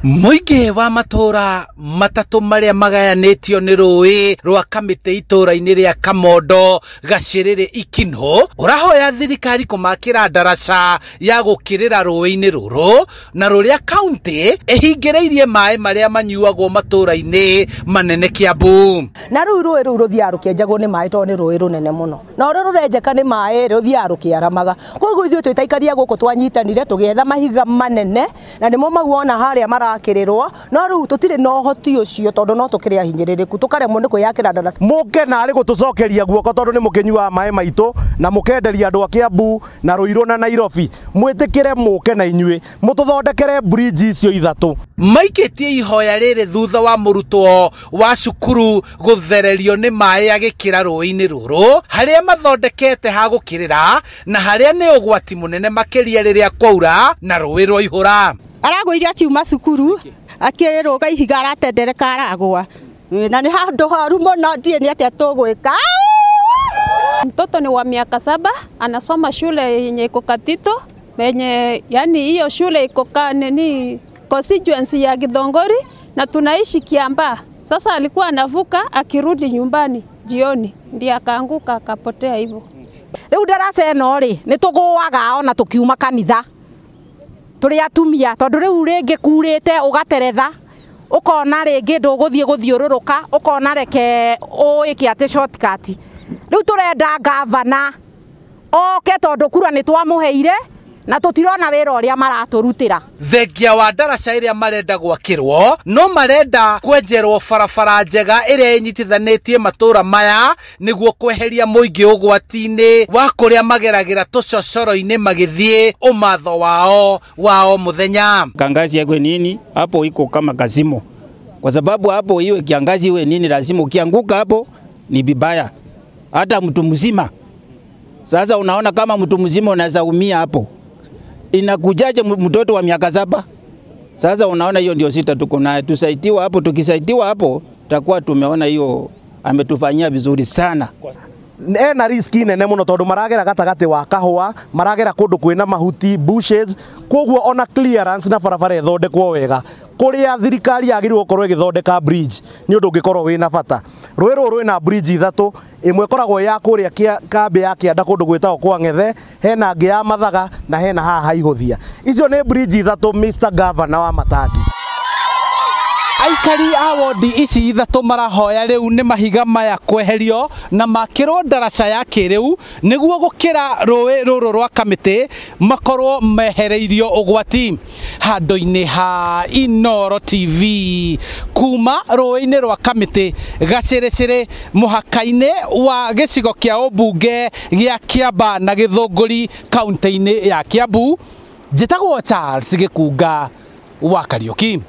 Mũingĩ wa matũra matatũ marĩa magayanĩtio nĩ rũĩ rwa Kamĩtĩ itũra-inĩ rĩa Kamondo Gacĩrĩrĩ Ikino ũrahoya thirikari kũmakĩra ndaraca ya gũkĩrĩra rũĩ-inĩ rũrũ na rũrĩa kaunti ĩhingĩrĩirie maĩ marĩa manyuagwo matũra-inĩ manene Kiambu. Na rĩu rũĩ rũu rũthiaga rũkĩenjagwo nĩ maĩ tondũ nĩ rũĩ rũnene mũno, na ũrĩa rũrenjeka nĩ maĩ rũthiaga rũkĩaramaga. Koguo ithuĩ twĩ ta aikaria gũkũ twanyitanire tũgĩetha mahiga manene na nĩmo mau wona harĩa marakĩrĩrwo, no rĩu tũtirĩ na ũhoti ũcio tondũ no tũkĩrĩ ahinyĩrĩrĩku tũkaremwo nĩ kwĩyakĩra ndaraca. Mũke narĩ gũtũcokeria guoko tondũ nĩ mũkĩnyuaga maĩ maitũ na mũkenderia andũ a Kiambu na Ruiru na Nairobi. Mwĩtĩkĩre mũke na inyuĩ mũtũthondekere bridge icio ithatũ. Maikĩtie ihoya rĩrĩ thutha wa mũrutwo wa cukuru gũthererio nĩ maĩ agĩkĩra rũĩ-inĩ rũrũ harĩa mathondekete ha gũkĩrĩra na harĩa nĩ ũgwati mũnene makĩria rĩrĩa kwaura na rũĩ rwaihũra. Aragũire akiuma cukuru akĩrũga ihiga aratendereka aragũa, na nĩ handũ horu mũno, ndiĩ nĩ atĩa tũgwĩka. Mtoto ni wa miaka 7, anasoma shule yenye iko Katito, yenye yani hiyo shule iko nini constituency ya Githongori na tunaishi Kiambaa. Sasa alikuwa anavuka akirudi nyumbani jioni ndiye akaanguka akapotea hivyo. Rĩu ndaraca ĩno rĩ nĩ tũgũaga ona tũkiuma kanitha tũrĩ atumia, tondũ rĩu rĩngĩ kurĩte ũgateretha ũkona rĩngĩ ndũgũthiĩ gũthiũrũrũka ũkona reke ũĩke atĩ shortcut. Rĩu tũrenda gavana oke tondũ kura nĩ twamũheire na tũtirona wĩra ũrĩa maratũrutĩra. Thengia wa ndaraca ĩrĩa marenda gwakĩrwo no marenda kwenjerwo barabara njega ĩrĩa ĩnyitithanĩtie matũra maya nĩguo kweheria mũingĩ ũgwati-inĩ wa kũrĩa mageragĩra tũcocoro-inĩ magĩthiĩ ũmatho wao wao mũthenya. Kiangazi yakwe nini hapo iko kama kazimo, kwa sababu hapo iwe kiangazi iwe nini lazima ukianguka hapo ni vibaya, hata mtu mzima. Sasa unaona kama mtu mzima unaweza umia hapo, inakujaje mtoto wa miaka 7? Sasa unaona hiyo ndio sita tuko naye. Tusaidiwa hapo, tukisaidiwa hapo tutakuwa tumeona hiyo ametufanyia vizuri sana. Ena riski nene muno tondu maragera gatagati wa kahua, maragera kundu kwina mahuti bushes, koguo ona clearance na barabara ithondekwo wega kuria thirikari yagĩrĩirwo gũkorwo ĩgĩthondeka bridge nĩ ũndũ ũngĩkorwo wĩna bata. Rũĩ rũrũ rwĩna bridge ithatũ, ĩmwe ĩkoragwo ya kũrĩa kambĩ ya kĩanda kũndũ gwĩtagwo kwa Ng'ethe, hena ĩngĩ ya Mathaga na hena haha Haihũthia. Icio nĩ bridge ithatũ Mr Governor wa Mataki. Aikari a wodi ici ithatũ marahoya rĩu nĩ mahiga maya kweherio na makĩrwo ndaraca ya kĩrĩu nĩguo gũkĩra rũĩ rũrũ rwa Kamĩtĩ makorwo mehereirio ũgwati. Handũ-inĩ ha Inooro TV kuma rũĩ-inĩ rwa Kamĩtĩ Gacĩrĩcĩrĩ mũhaka-inĩ wa gĩcigo kĩa ũmbunge gĩa Kiambaa na Gĩthũngũri kaunti-inĩ ya Kiambu, njĩtagwo Charles Gĩkunga wa Kariũki.